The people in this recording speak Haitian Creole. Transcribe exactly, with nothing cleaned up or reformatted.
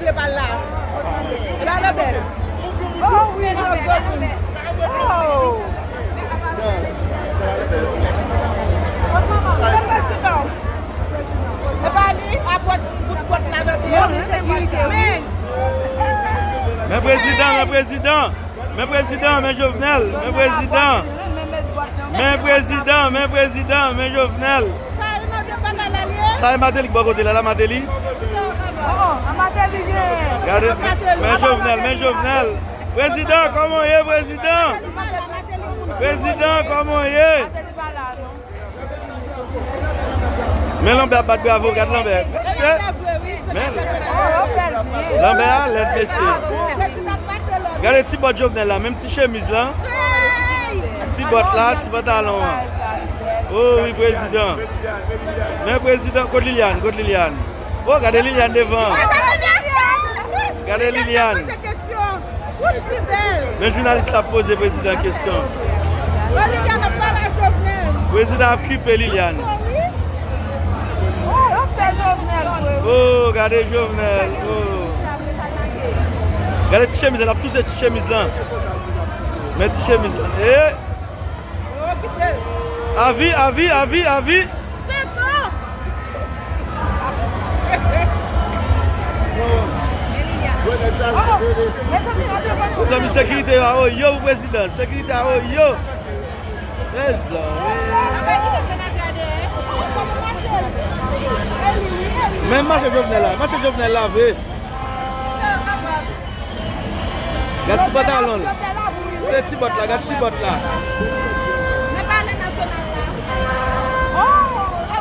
Epa l la. Epa l bèl. Oh wi, oh. Epa li, a pòt, bout pòt la nan deyò. Men prezidan, men prezidan. Men prezidan, men Jovenel, men prezidan. Men prezidan, men prezidan, men Jovenel. Sa e Martelly k bò kote la, la Martelly. Gade, men Jovenel, men Jovenel. Prezidan, kòman w ye, prezidan? Prezidan, kòman w ye? Men Lanbè ap bat bravo, gad Lanbè. Mesye. Men Lanbè a lèd, mesye. Gade ti bòt Jovenel la, menm ti chemiz la. Ti bòt la, ti pantalon an. Oh wi, prezidan. Men prezidan, kot Liliane, kot Liliane? Oh, gade Liliane devan. Gade Liliane. Bouch li bèl. Men jounalis la ap poze prezidan kesyon. Prezidan ap pale a Jovenel. Prezidan ap kipe Liliane. Oh wi. Oh, yo fè Jovenel vre wi. Oh, gade Jovenel. Oh. Gade ti chemiz la, l ap touse ti chemiz lan. Men ti chemiz lan. Eh! Avi, avi, avi, avi. Mezanmi, sekirite yo a oyo pou prezidan. Sekirite a oyo. Mezanmi. Men mache Jovenel la, mache Jovenel la vre. Gad ti pantalon l. Gade ti bòt la, gad ti bòt la.